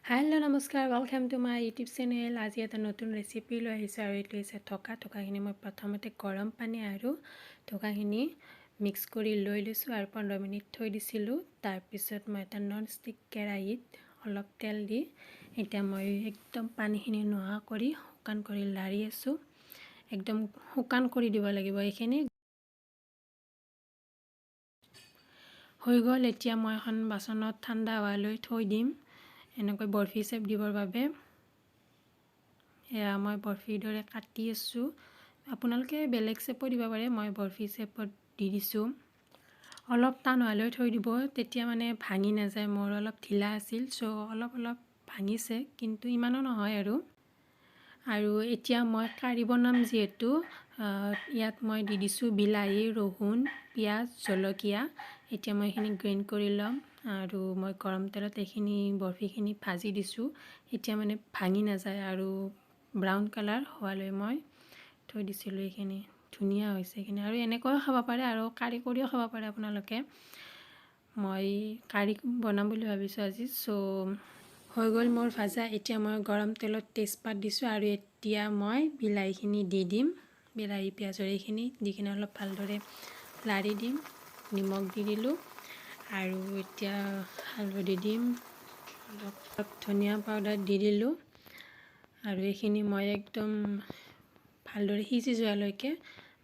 Hello' নমস্কাৰ, welcome to my YouTube channel. আজি এটা নতুন ৰেচিপি লৈ আহিছোঁ আৰু এইটো হৈছে থকা। থকাখিনি মই প্ৰথমতে গৰম পানী আৰু থকাখিনি মিক্স কৰি লৈ লৈছোঁ আৰু 15 মিনিট থৈ দিছিলোঁ। তাৰপিছত মই এটা নন ষ্টিক কেৰাহীত অলপ তেল দি এতিয়া মই একদম পানীখিনি নোহোৱা কৰি শুকান কৰি লাৰি আছোঁ। একদম শুকান কৰি দিব লাগিব। এইখিনি হৈ গ'ল। এতিয়া মই এখন বাচনত ঠাণ্ডা হোৱালৈ থৈ দিম, এনেকৈ বৰফি চেপ দিবৰ বাবে। এয়া মই বৰফিৰ দৰে কাটি আছোঁ। আপোনালোকে বেলেগ চেপো দিব পাৰে, মই বৰফি চেপত দি দিছোঁ। অলপ টান হোৱালৈ থৈ দিব, তেতিয়া মানে ভাঙি নাযায়। মোৰ অলপ ঢিলা আছিল, চ' অলপ অলপ ভাঙিছে, কিন্তু ইমানো নহয়। আৰু আৰু এতিয়া মই কাৰী বনাম যিহেতু, ইয়াত মই দি দিছোঁ বিলাহী, ৰহুন, পিঁয়াজ, জলকীয়া। এতিয়া মই এইখিনি গ্ৰেইণ্ড কৰি ল'ম আৰু মই গৰম তেলত এইখিনি বৰফিখিনি ভাজি দিছোঁ। এতিয়া মানে ভাঙি নাযায় আৰু ব্ৰাউন কালাৰ হোৱালৈ মই থৈ দিছিলোঁ। এইখিনি ধুনীয়া হৈছে এইখিনি। আৰু এনেকৈও খাব পাৰে আৰু কাৰী কৰিও খাব পাৰে আপোনালোকে। মই কাৰী বনাম বুলি ভাবিছোঁ আজি। চ' হৈ গ'ল মোৰ ভাজা। এতিয়া মই গৰম তেলত তেজপাত দিছোঁ আৰু এতিয়া মই বিলাহীখিনি দি দিম। বিলাহী, পিঁয়াজৰ এইখিনি দি কিনে অলপ ভালদৰে লাৰি দিম। নিমখ দি দিলোঁ আৰু এতিয়া হালধি দিম, অলপ ধনিয়া পাউডাৰ দি দিলোঁ আৰু এইখিনি মই একদম ভালদৰে সিজি যোৱালৈকে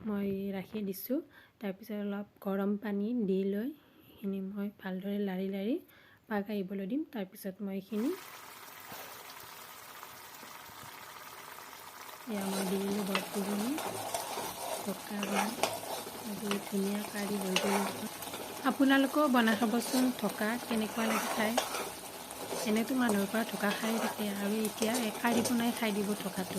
মই ৰাখি দিছোঁ। তাৰপিছত অলপ গৰম পানী দি লৈ এইখিনি মই ভালদৰে লাৰি লাৰি পাক আহিবলৈ দিম। তাৰপিছত মই এইখিনি এয়া মই দি দিলোঁ বৰফিখিনি পকা আৰু ধুনীয়া কাৰী হৈ গ'ল। আপোনালোকেও বনাই খাবচোন থকা, কেনেকুৱা লাগে খাই। এনেইতো মানুহৰ পৰা ধোকা খাই থাকে আৰু এতিয়া এই কাৰী বনাই খাই দিব থকাটো।